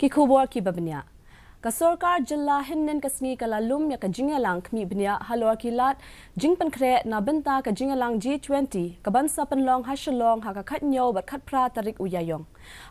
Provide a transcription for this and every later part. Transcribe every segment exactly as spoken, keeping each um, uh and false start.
Ki khubor kiba bniah. Ka sorkar jylla hynnin ka sngi ka la lum ïa ka jingïalang khmih bniah halor ki lad jingpynkhreh na bynta ka jingïalang G twenty kaban sa pynlong ha Shillong ha ka khathynñiew bad khatphra tarik u Ïaïong.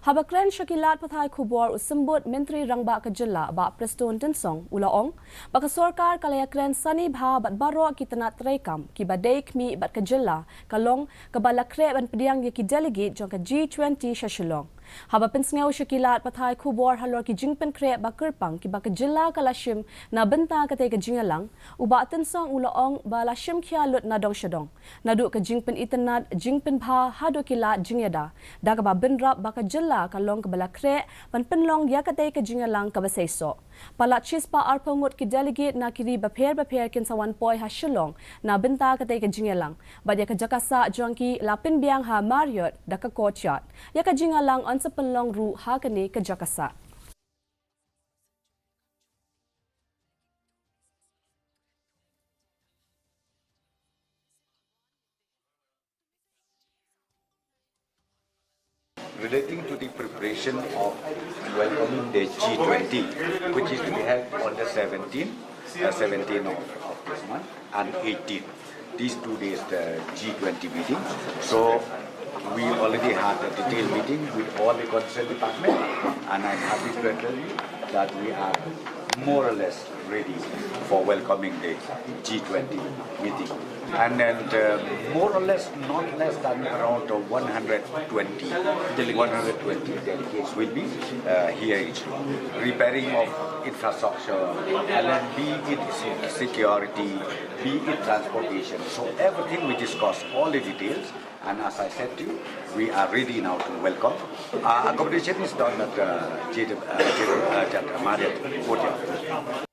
Haba kren sha ki lad pathai khubor u Symbud Myntri Rangbah ka jylla Bah Prestone Tynsong u la ong ba ka sorkar ka la ïakren sani bha bad baroh ki tnat treikam kiba dei khmih bad ka jylla ka long kaba la khreh ban pdiang ïa ki delegate jong ka G twenty sha Shillong. Haba pynsngew sha ki lad pathai khubor halor ki jingpynkhreh ba kyrpang kiba ka jylla ka la shim na bynta katei ka jingïalang, u Bah Tynsong u la ong ba la shim khia lut na dong sha dong. Naduh ka jingpynitynnad, jingpynbha haduh ki lad jingïada, da kaba bynrap ba ka jylla ka long kaba la khreh ban pynlong ïa katei ka jingïalang kaba seisoh. Palat shispah arphew ngut ki delegate na ki ri bapher bapher kin sa wan poi ha Shillong na bynta katei ka jingïalang. Bad ïa ka jaka sah jong ki la pynbiang ha Marriott da ka Courtyard. Ïa ka jingïalang yn sa pynlong ruh ha kane ka jaka sah. Relating to the preparation of welcoming the G twenty, which is to be held on the seventeenth, uh, seventeenth of, of this month and eighteenth. These two days, the G twenty meeting. So we already had a detailed meeting with all the concerned department, and I'm happy to tell you that we are more or less ready for welcoming the G twenty meeting. And then, uh, more or less, not less than around, uh, one hundred twenty, one hundred twenty delegates will be, uh, here in Shillong. Repairing of infrastructure, and then be it se-, security, be it transportation. So everything we discuss, all the details, and as I said to you, we are ready now to welcome. Uh, accommodation is done at, uh, J W, uh, J W, uh, Marriott Hotel.